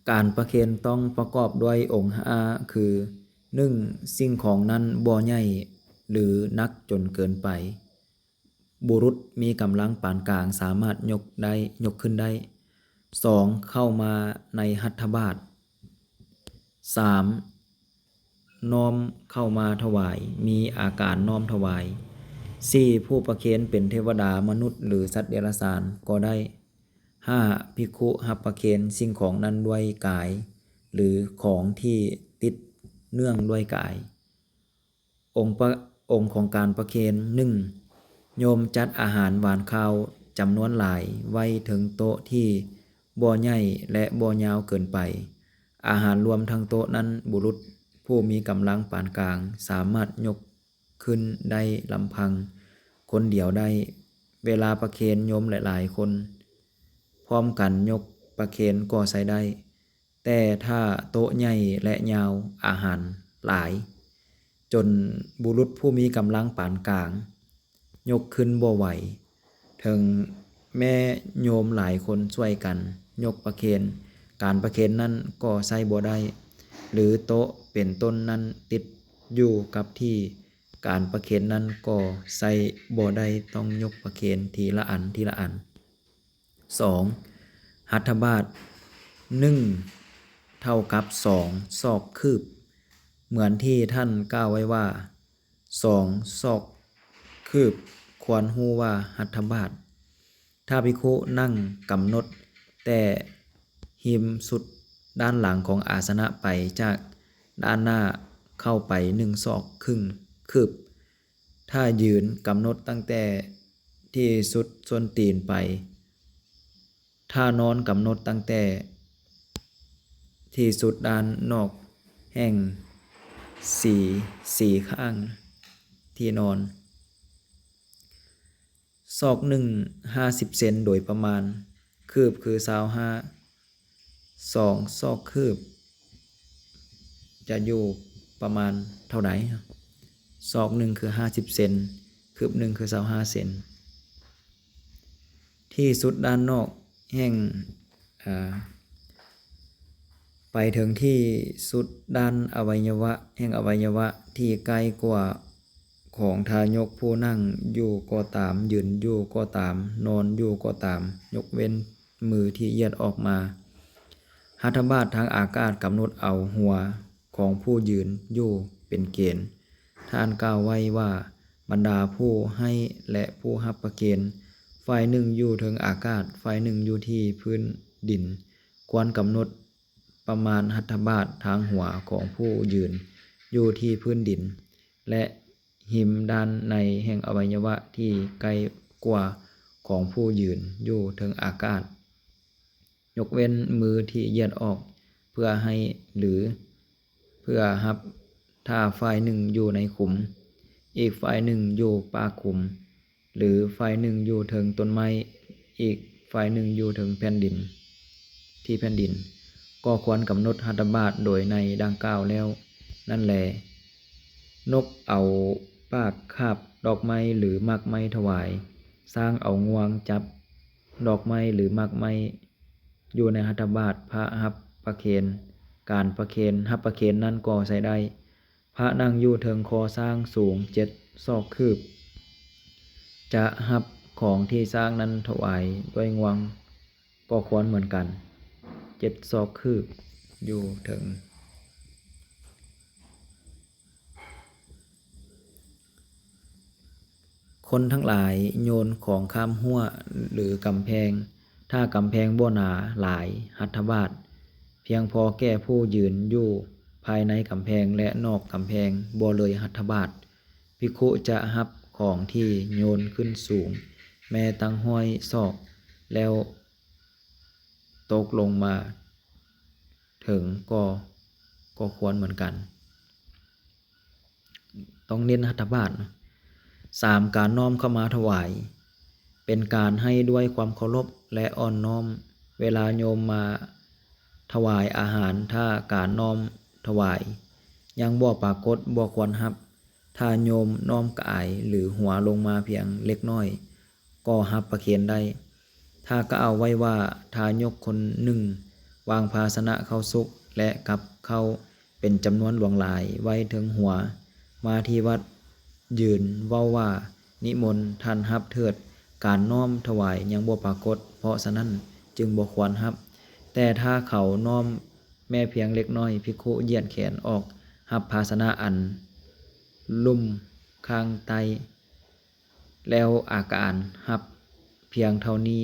ການປະເຄນຕ້ອງປະກອບດ້ວຍອົງຫ້າຄື ໜຶ່ງ ສິ່ງຂອງນັ້ນບໍ່ໃຫຍ່ ຫຼື ໜັກຈົນເກີນໄປ, ບຸລຸດມີກຳລັງປານກາງສາມາດຍົກໄດ້, ຍົກຂຶ້ນໄດ້. ສອງ ເຂົ້າມາໃນຮັດຖະບາດ. ສາມ ນ້ອມເຂົ້າມາຖວາຍ, ມີອາການນ້ອມຖວາຍ. ສີ່ ຜູ້ປະເຄນເປັນເທວະດາ, ມະນຸດ ຫຼື ສັດເດຍລະສານກໍໄດ້. ຫ້າ ພິກຂຸຮັບປະເຄນສິ່ງຂອງນັ້ນດ້ວຍກາຍ ຫຼື ຂອງທີ່ຕິດເນື່ອງດ້ວຍກາຍ. ອົງປະ, ອົງຂອງການປະເຄນ. ໜຶ່ງ ໂຍມຈັດອາຫານຫວານຄາວຈຳນວນຫຼາຍໄວ້ເທິງໂຕະທີ່ບໍ່ໃຫຍ່ ແລະ ບໍ່ຍາວເກີນໄປ. ອາຫານລວມທັງໂຕະນັ້ນ ບຸລຸດຜູ້ມີກຳລັງປານກາງສາມາດຍົກຂຶ້ນໄດ້ລຳພັງຄົນດຽວໄດ້. ເວລາປະເຄນໂຍມຫຼາຍໆຄົນພ້ອມກັນຍົກປະເຄນກໍໃຊ້ໄດ້. ແຕ່ຖ້າໂຕະໃຫຍ່ ແລະ ຍາວ, ອາຫານຫຼາຍ ຈົນບຸລຸດຜູ້ມີກຳລັງປານກາງຍົກຂຶ້ນບໍ່ໄຫວ, ເຖິງແມ້ໂຍມຫຼາຍຄົນຊ່ວຍກັນຍົກປະເຄນ, ການປະເຄນນັ້ນກໍໃຊ້ບໍ່ໄດ້ ຫຼື ໂຕະເປັນຕົ້ນນັ້ນຕິດຢູ່ກັບທີ່, ການປະເຄນນັ້ນກໍໃຊ້ບໍ່ໄດ້, ຕ້ອງຍົກປະເຄນທີລະອັນ, ທີລະອັນ. ສອງ ຫັດຖະບາດ. ໜຶ່ງ ເທົ່າກັບສອງສອກຄືບ, ເໝືອນທີ່ທ່ານກ່າວໄວ້ວ່າ ສອງສອກຄືບ, ຄວນຮູ້ວ່າຫັດຖະບາດ. ຖ້າພິກຂຸນັ່ງກຳນົດແຕ່ຮິມສຸດດ້ານຫຼັງຂອງອາສະນະໄປຈາກດ້ານໜ້າເຂົ້າໄປໜຶ່ງສອກຄຶ່ງຄືບ, ຖ້າຢືນກຳນົດຕັ້ງແຕ່ທີ່ສຸດສົ້ນຕີນໄປ, ທ່ານອນກຳນົດຕັ້ງແຕ່ທີ່ສຸດດ້ານນອກແຫ່ງສີ່, ສີ່ຂ້າງທີ່ນອນ. ສອກໜຶ່ງ ຫ້າສິບເຊັນໂດຍປະມານ, ຄືບຄືຊາວຫ້າ, ສອງສອກຄືບຈະຢູ່ປະມານເທົ່າໃດ? ສອກໜຶ່ງຄືຫ້າສິບເຊັນ, ຄືບໜຶ່ງຄືຊາວຫ້າເຊັນ. ທີ່ສຸດດ້ານນອກແຫ່ງ, ອາ, ໄປເຖິງທີ່ສຸດດ້ານອະໄວຍະວະ, ແຫ່ງອະໄວຍະວະທີ່ໃກ້ກວ່າຂອງທາຍົກຜູ້ນັ່ງຢູ່ກໍຕາມ, ຢືນຢູ່ກໍຕາມ, ນອນຢູ່ກໍຕາມ, ຍົກເວັ້ນມືທີ່ຢຽດອອກມາ. ຫັດຖະບາດທາງອາກາດກຳນົດເອົາຫົວຂອງຜູ້ຢືນຢູ່ເປັນເກນ. ທ່ານກ່າວໄວ້ວ່າ ບັນດາຜູ້ໃຫ້ ແລະ ຜູ້ຮັບປະເຄນ, ຝ່າຍໜຶ່ງຢູ່ເທິງອາກາດ, ຝ່າຍໜຶ່ງຢູ່ທີ່ພື້ນດິນ, ຄວນກຳນົດປະມານຫັດຖະບາດທາງຫົວຂອງຜູ້ຢືນຢູ່ທີ່ພື້ນດິນ ແລະ ຮິມດ້ານໃນແຫ່ງອະໄວຍະວະທີ່ໃກ້ກວ່າຂອງຜູ້ຢືນຢູ່ເທິງອາກາດ, ຍົກເວັ້ນມືທີ່ຢຽດອອກເພື່ອໃຫ້ ຫຼື ເພື່ອຮັບ, ຖ້າຝ່າຍໜຶ່ງຢູ່ໃນຂຸມ, ອີກຝ່າຍໜຶ່ງຢູ່ປາກຂຸມ, ຫຼື ຝ່າຍໜຶ່ງຢູ່ເທິງຕົ້ນໄມ້, ອີກຝ່າຍໜຶ່ງຢູ່ເທິງແຜ່ນດິນ, ທີ່ແຜ່ນດິນ, ກໍຄວນກຳນົດຫັດຖະບາດໂດຍໃນດັ່ງກ່າວແລ້ວນັ້ນແລ. ນົກເອົາປາກຄາບດອກໄມ້ ຫຼື ໝາກໄມ້ຖວາຍ, ຊ້າງເອົາງວງຈັບດອກໄມ້ ຫຼື ໝາກໄມ້ ຢູ່ໃນຫັດຖະບາດພະຮັບປະເຄນ, ການປະເຄນ, ຮັບປະເຄນນັ້ນກໍໃຊ້ໄດ້. ພະນັ່ງຢູ່ເທິງຄໍຊ້າງສູງເຈັດສອກຄືບ, ຈະຮັບຂອງທີ່ຊ້າງນັ້ນຖວາຍດ້ວຍງວງກໍຄວນເໝືອນກັນ, ເຈັດສອກຄືບຢູ່ເທິງ. ຄົນທັງຫຼາຍໂຍນຂອງຂ້າມຮົ້ວ ຫຼື ກຳແພງ, ຖ້າກຳແພງບໍ່ໜາຫຼາຍຫັດຖະບາດ, ພຽງພໍແກ່ຜູ້ຢືນຢູ່ພາຍໃນກຳແພງ ແລະ ນອກກຳແພງບໍ່ເລີຍຫັດຖະບາດ, ພິກຂຸຈະຮັບຂອງທີ່ໂຍນຂຶ້ນສູງແມ້ຕັ້ງຮ້ອຍສອກ ແລ້ວຕົກລົງມາເຖິງກໍ, ກໍຄວນເໝືອນກັນ. ຕ້ອງເນັ້ນຫັດຖະບາດ. ສາມ ການນ້ອມເຂົ້າມາຖວາຍ ເປັນການໃຫ້ດ້ວຍຄວາມເຄົາລົບ ແລະ ອ່ອນນ້ອມ. ເວລາໂຍມມາຖວາຍອາຫານ, ຖ້າການນ້ອມຖວາຍຍັງບໍ່ປາກົດ, ບໍ່ຄວນຮັບ. ຖ້າໂຍມນ້ອມກາຍ ຫຼື ຫົວລົງມາພຽງເລັກນ້ອຍ, ກໍຮັບປະເຄນໄດ້. ຖ້າກ່າວໄວ້ວ່າ ທາຍົກຄົນໜຶ່ງ ວາງພາຊະນະເຂົ້າສຸກ ແລະ ກັບເຂົ້າເປັນຈຳນວນຫຼວງຫຼາຍໄວ້ເທິງຫົວ ມາທີ່ວັດ ຢືນເວົ້າວ່າ ນິມົນທ່ານຮັບເຖີດ, ການນ້ອມຖວາຍຍັງບໍ່ປາກົດ, ເພາະສະນັ້ນຈຶ່ງບໍ່ຄວນຮັບ. ແຕ່ຖ້າເຂົານ້ອມແມ້ພຽງເລັກນ້ອຍ, ພິກຂຸຢ້ຽນແຂນອອກຮັບພາຊະນະອັນລຸ່ມຂ້າງໃຕ້ ແລ້ວອາການຮັບພຽງເທົ່ານີ້,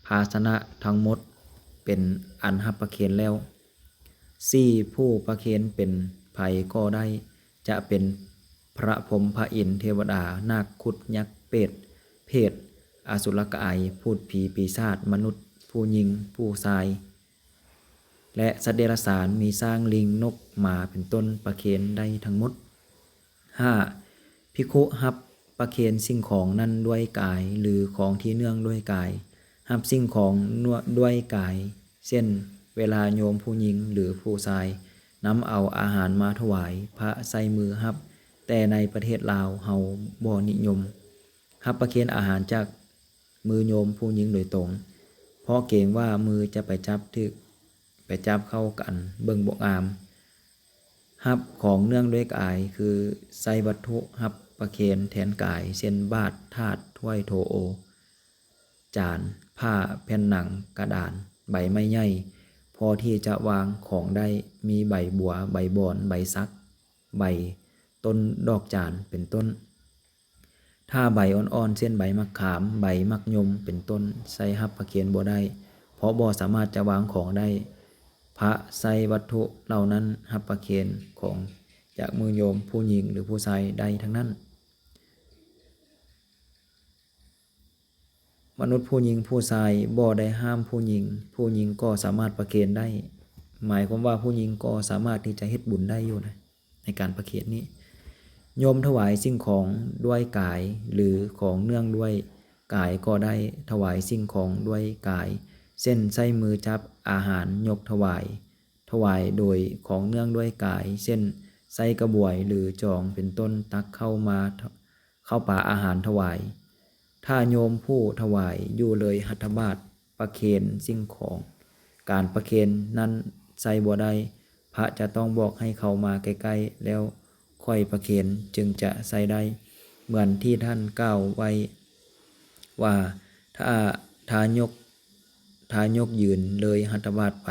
ພາຊະນະທັງໝົດເປັນອັນຮັບປະເຄນແລ້ວ. ສີ່ ຜູ້ປະເຄນເປັນໃຜກໍໄດ້, ຈະເປັນພະພົມ, ພະອິນ, ເທວະດາ, ນາກ, ຄຸດ, ຍັກ, ເປດ, ເຜດ, ອະສຸລະກາຍ, ພູດ, ຜີ, ປີສາດ, ມະນຸດ, ຜູ້ຍິງ, ຜູ້ຊາຍ ແລະ ສັດເດຍລະສານ, ມີຊ້າງ, ລິງ, ນົກ, ໝາ ເປັນຕົ້ນ, ປະເຄນໄດ້ທັງໝົດ. ຫ້າ ພິກຂຸຮັບປະເຄນສິ່ງຂອງນັ້ນດ້ວຍກາຍ ຫຼື ຂອງທີ່ເນື່ອງດ້ວຍກາຍ, ຮັບສິ່ງຂອງດ້ວຍກາຍ ເຊັ່ນ ເວລາໂຍມຜູ້ຍິງ ຫຼື ຜູ້ຊາຍນຳເອົາອາຫານມາຖວາຍ, ພະໃຊ້ມືຮັບ, ແຕ່ໃນປະເທດລາວເຮົາບໍ່ນິຍົມຮັບປະເຄນອາຫານຈາກ ມືໂຍມຜູ້ຍິງໂດຍຕົງ, ເພາະເກງວ່າມືຈະໄປຈັບຖືກ, ໄປຈັບເຂົ້າກັນເບິ່ງບໍ່ງາມ. ຮັບຂອງເນື່ອງດ້ວຍກາຍ ຄືໃຊ້ວັດຖຸຮັບປະເຄນແທນກາຍ ເຊັ່ນ ບາດ, ຖາດ, ຖ້ວຍ, ໂຖໂອ, ຈານ, ຜ້າ, ແຜ່ນໜັງ, ກະດານ, ໃບໄມ້ໃຫຍ່, ພໍທີ່ຈະວາງຂອງໄດ້, ມີໃບບົວ, ໃບບອນ, ໃບສັກ, ໃບຕົ້ນດອກຈານ ເປັນຕົ້ນ. ຖ້າໃບອ່ອນໆ ເຊັ່ນ ໃບໝາກຂາມ, ໃບໝາກຍົມ ເປັນຕົ້ນ, ໃຊ້ຮັບປະເຄນບໍ່ໄດ້, ເພາະບໍ່ສາມາດຈະວາງຂອງໄດ້. ພະໃຊ້ວັດຖຸເຫຼົ່ານັ້ນຮັບປະເຄນຂອງຈາກມືໂຍມຜູ້ຍິງ ຫຼື ຜູ້ຊາຍໄດ້ທັງນັ້ນ. ມະນຸດຜູ້ຍິງຜູ້ຊາຍບໍ່ໄດ້ຫ້າມຜູ້ຍິງ, ຜູ້ຍິງກໍສາມາດປະເຄນໄດ້, ໝາຍຄວາມວ່າຜູ້ຍິງກໍສາມາດທີ່ຈະເຮັດບຸນໄດ້ຢູ່ນະ ໃນການປະເຄນນີ້. ໂຍມຖວາຍສິ່ງຂອງດ້ວຍກາຍ ຫຼື ຂອງເນື່ອງດ້ວຍກາຍກໍໄດ້, ຖວາຍສິ່ງຂອງດ້ວຍກາຍ ເຊັ່ນ ໃຊ້ມືຈັບອາຫານຍົກຖວາຍ, ຖວາຍໂດຍຂອງເນື່ອງດ້ວຍກາຍ ເຊັ່ນ ໃຊ້ກະບວຍ ຫຼື ຈອງ ເປັນຕົ້ນ ຕັກເຂົ້າມາ ເຂົ້າປາອາຫານຖວາຍ. ຖ້າໂຍມຜູ້ຖວາຍຢູ່ເລີຍຫັດຖະບາດປະເຄນສິ່ງຂອງ, ການປະເຄນນັ້ນໃຊ້ບໍ່ໄດ້, ພະຈະຕ້ອງບອກໃຫ້ເຂົ້າມາໃກ້ໆ ແລ້ວຄ່ອຍປະເຄນຈຶ່ງຈະໃຊ້ໄດ້, ເໝືອນທີ່ທ່ານກ່າວໄວ້ວ່າ ຖ້າທາຍົກ, ທາຍົກຢືນເລີຍຫັດຖະບາດໄປ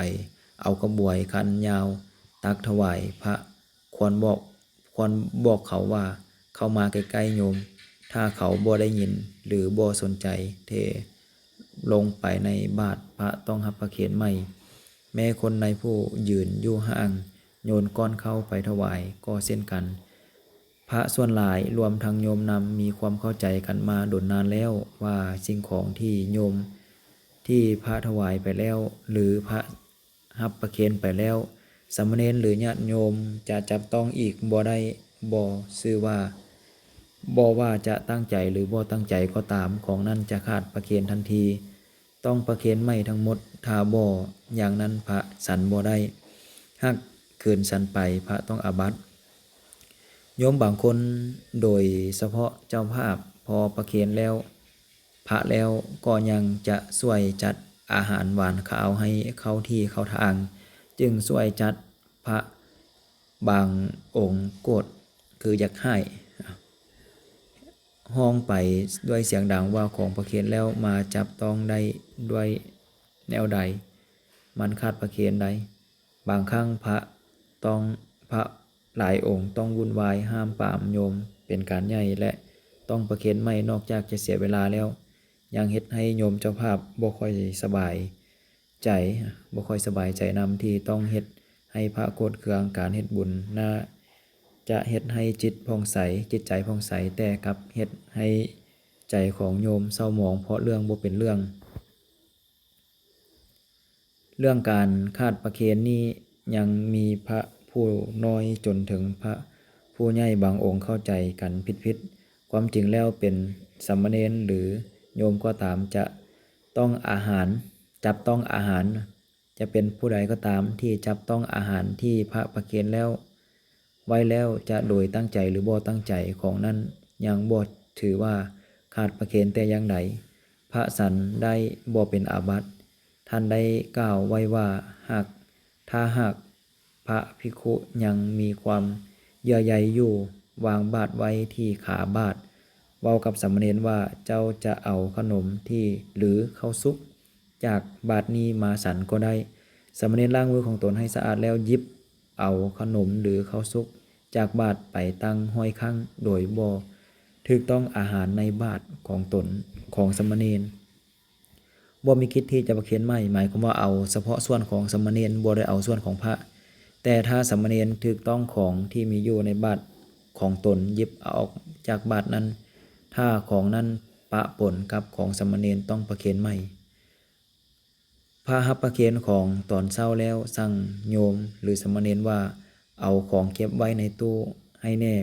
ເອົາກະບວຍຄັນຍາວຕັກຖວາຍພະ ຄວນບອກ, ຄວນບອກເຂົາວ່າ ເຂົ້າມາໃກ້ໆໂຍມ. ຖ້າເຂົາບໍ່ໄດ້ຍິນ ຫຼື ບໍ່ສົນໃຈ, ເທລົງໄປໃນບາດ, ພະຕ້ອງຮັບປະເຄນໃໝ່. ແມ້ຄົນໃນຜູ້ຢືນຢູ່ຫ່າງ ໂຍນກ້ອນເຂົ້າໄປຖວາຍກໍເຊັ່ນກັນ. ພະສ່ວນຫຼາຍ ລວມທັງໂຍມນຳ ມີຄວາມເຂົ້າໃຈກັນມາດົນນານແລ້ວວ່າ ສິ່ງຂອງທີ່ໂຍມ, ທີ່ພະຖວາຍໄປແລ້ວ ຫຼື ພະ ຮັບປະເຄນໄປແລ້ວ, ສາມະເນນ ຫຼື ຍາດໂຍມຈະຈັບຕ້ອງອີກບໍ່ໄດ້, ບໍ່ຊື່ວ່າ, ບໍ່ວ່າຈະຕັ້ງໃຈ ຫຼື ບໍ່ຕັ້ງໃຈກໍຕາມ, ຂອງນັ້ນຈະຂາດປະເຄນທັນທີ, ຕ້ອງປະເຄນໃໝ່ທັງໝົດ, ຖ້າບໍ່ຢ່າງນັ້ນພະສັນບໍ່ໄດ້, ຫາກຄືນສັນໄປ ພະຕ້ອງອາບັດ. ໂຍມບາງຄົນ ໂດຍສະເພາະເຈົ້າພາບ ພໍປະເຄນແລ້ວ ພະແລ້ວກໍຍັງຈະຊ່ວຍຈັດອາຫານຫວານຄາວໃຫ້ເຂົ້າທີ່ເຂົ້າທາງ, ຈຶ່ງຊ່ວຍຈັດ, ພະບາງອົງໂກດຄືຢາກຮ້າຍ, ຮ້ອງໄປດ້ວຍສຽງດັງວ່າ ຂອງປະເຄນແລ້ວ ມາຈັບຕ້ອງໄດ້ດ້ວຍແນວໃດ, ມັນຂາດປະເຄນໃດ. ບາງຄັ້ງພະຕ້ອງ, ພະຫຼາຍອົງຕ້ອງວຸ່ນວາຍຫ້າມປາມໂຍມເປັນການໃຫຍ່ ແລະ ຕ້ອງປະເຄນໃໝ່, ນອກຈາກຈະເສຍເວລາແລ້ວ ຍັງເຮັດໃຫ້ໂຍມເຈົ້າພາບບໍ່ຄ່ອຍສະບາຍໃຈ, ບໍ່ຄ່ອຍສະບາຍໃຈນຳ ທີ່ຕ້ອງເຮັດໃຫ້ພະໂກດເຄືອງ. ການເຮັດບຸນໜ້າຈະເຮັດໃຫ້ຈິດຜ່ອງໃສ, ຈິດໃຈຜ່ອງໃສ, ແຕ່ກັບເຮັດໃຫ້ໃຈຂອງໂຍມເສົ້າໝອງເພາະເລື່ອງບໍ່ເປັນເລື່ອງ. ເລື່ອງການຂາດປະເຄນນີ້ ຍັງມີພະຜູ້ນ້ອຍຈົນເຖິງພະຜູ້ໃຫຍ່ບາງອົງເຂົ້າໃຈກັນຜິດໆ. ຄວາມຈິງແລ້ວເປັນສາມະເນນ ຫຼື ໂຍມກໍຕາມ ຈະຕ້ອງອາຫານ, ຈັບຕ້ອງອາຫານ, ຈະເປັນຜູ້ໃດກໍຕາມທີ່ຈັບຕ້ອງອາຫານທີ່ພະປະເຄນແລ້ວ ໄວ້ແລ້ວ ຈະໂດຍຕັ້ງໃຈ ຫຼື ບໍ່ຕັ້ງໃຈ, ຂອງນັ້ນຍັງບໍ່ຖືວ່າຂາດປະເຄນແຕ່ຢ່າງໃດ. ພະສັນໄດ້ບໍ່ເປັນອາບັດ, ທ່ານໄດ້ກ່າວໄວ້ວ່າ ຫາກ ຖ້າຫາກພະພິກຂຸຍັງມີຄວາມເຍື່ອໃຍຢູ່ ວາງບາດໄວ້ທີ່ຂາບາດ ເວົ້າກັບສາມະເນນວ່າ ເຈົ້າຈະເອົາຂະໜົມທີ່ ຫຼື ເຂົ້າສຸກຈາກບາດນີ້ມາສັນກໍໄດ້. ສາມະເນນລ້າງມືຂອງຕົນໃຫ້ສະອາດແລ້ວ ຫຍິບເອົາຂະໜົມ ຫຼື ເຂົ້າສຸກຈາກບາດໄປຕັ້ງຮ້ອຍຄັ້ງ ໂດຍບໍ່ຖືກຕ້ອງອາຫານໃນບາດຂອງຕົນ ຂອງສາມະເນນ. ບໍ່ມີກິດທີ່ຈະປະເຄນໃໝ່ ໝາຍຄວາມວ່າເອົາສະເພາະສ່ວນຂອງສາມະເນນ ບໍ່ໄດ້ເອົາສ່ວນຂອງພະ. ແຕ່ຖ້າສາມະເນນຖືກຕ້ອງຂອງທີ່ມີຢູ່ໃນບາດຂອງຕົນ ຫຍິບເອົາອອກຈາກບາດນັ້ນ, ຖ້າຂອງນັ້ນປະປົນກັບຂອງສາມະເນນ ຕ້ອງປະເຄນໃໝ່. ພະຮັບປະເຄນຂອງຕອນເຊົ້າແລ້ວ ສັ່ງໂຍມ ຫຼື ສາມະເນນວ່າ ເອົາຂອງເກັບໄວ້ໃນຕູ້ໃຫ້ແນ່,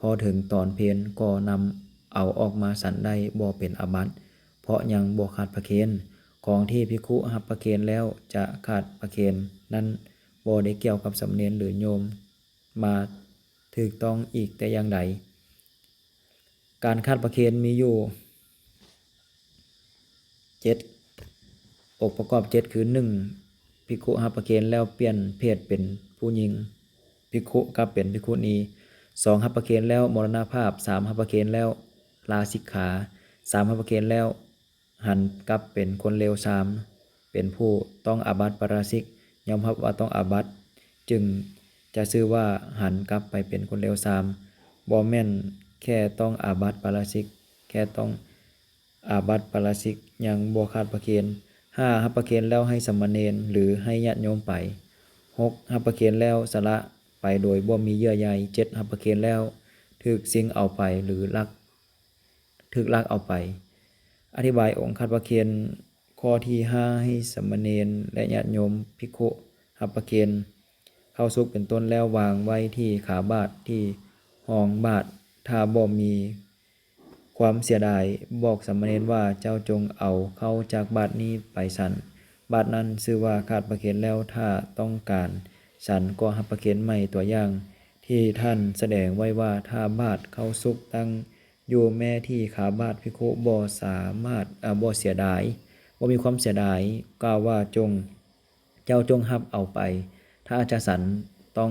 ພໍເຖິງຕອນເພນກໍນຳເອົາອອກມາສັນໄດ້ ບໍ່ເປັນອາບັດ, ເພາະຍັງບໍ່ຂາດປະເຄນ. ຂອງທີ່ພິກຂຸຮັບປະເຄນແລ້ວຈະຂາດປະເຄນນັ້ນ ບໍ່ໄດ້ກ່ຽວກັບສາມະເນນ ຫຼື ໂຍມ ມາຖືກຕ້ອງອີກແຕ່ຢ່າງໃດ. ການຂາດປະເຄນມີຢູ່ເຈັດ ອົງປະກອບເຈັດ ຄື ໜຶ່ງ ພິກຂຸຮັບປະເຄນແລ້ວປ່ຽນເພດເປັນຜູ້ຍິງ, ພິກຂຸກັບເປັນພິກຂຸນີ. ສອງ ຮັບປະເຄນແລ້ວມໍລະນະພາບ. ສາມ ຮັບປະເຄນແລ້ວລາສິກຂາ. ສາມ ຮັບປະເຄນແລ້ວ ຫັນກັບເປັນຄົນເລວຊາມ ເປັນຜູ້ຕ້ອງອາບັດປາຣາຊິກ, ຍອມຮັບວ່າຕ້ອງອາບັດ ຈຶ່ງຈະຊື່ວ່າຫັນກັບໄປເປັນຄົນເລວຊາມ, ບໍ່ແມ່ນແຄ່ຕ້ອງອາບັດປາຣາຊິກ, ແຄ່ຕ້ອງອາບັດປາຣາຊິກຍັງບໍ່ຂາດປະເຄນ. ຫ້າ ຮັບປະເຄນແລ້ວໃຫ້ສາມະເນນ ຫຼື ໃຫ້ຍາດໂຍມໄປ. ຫົກ ຮັບປະເຄນແລ້ວສະຫຼະໄປໂດຍບໍ່ມີເຍື່ອໃຍ. ເຈັດ ຮັບປະເຄນແລ້ວຖືກຊິງເອົາໄປ ຫຼື ລັກ ຖືກລັກເອົາໄປ. ອະທິບາຍອົງຂາດປະເຄນ ຂໍ້ທີຫ້າ ໃຫ້ສາມະເນນ ແລະ ຍາດໂຍມພິກຂຸຮັບປະເຄນເຂົ້າສຸກເປັນຕົ້ນແລ້ວວາງໄວ້ທີ່ຂາບາດ ທີ່ຮອງບາດ. ຖ້າບໍ່ມີຄວາມເສຍດາຍ ບອກສາມະເນນວ່າ ເຈົ້າຈົ່ງເອົາເຂົ້າຈາກບາດນີ້ໄປສັນ. ບາດນັ້ນຊື່ວ່າຂາດປະເຄນແລ້ວ. ຖ້າຕ້ອງການສັນກໍຮັບປະເຄນໃໝ່. ຕົວຢ່າງທີ່ທ່ານສະແດງໄວ້ວ່າ ຖ້າບາດເຂົ້າສຸກຕັ້ງ ຢູ່ແມ້ທີ່ຂາບາດ, ພິກຂຸບໍ່ສາມາດ ເອີ ບໍ່ເສຍດາຍ, ບໍ່ມີຄວາມເສຍດາຍ, ກ່າວວ່າ ຈົ່ງ ເຈົ້າຈົ່ງຮັບເອົາໄປ. ຖ້າຈະສັນ, ຕ້ອງ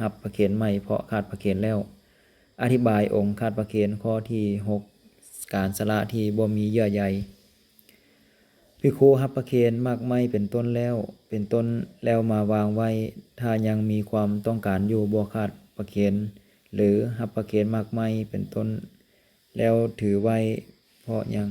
ຮັບປະເຄນໃໝ່ ເພາະຂາດປະເຄນແລ້ວ. ອະທິບາຍອົງຂາດປະເຄນ ຂໍ້ທີຫົກ ການສະຫຼະທີ່ບໍ່ມີເຍື່ອໃຍ. ພິກຂຸຮັບປະເຄນໝາກໄມ້ເປັນຕົ້ນແລ້ວ ເປັນຕົ້ນແລ້ວມາວາງໄວ້, ຖ້າຍັງມີຄວາມຕ້ອງການຢູ່ ບໍ່ຂາດປະເຄນ ຫຼື ຮັບປະເຄນໝາກໄມ້ເປັນຕົ້ນແລ້ວຖືໄວ້ ເພາະຍັງ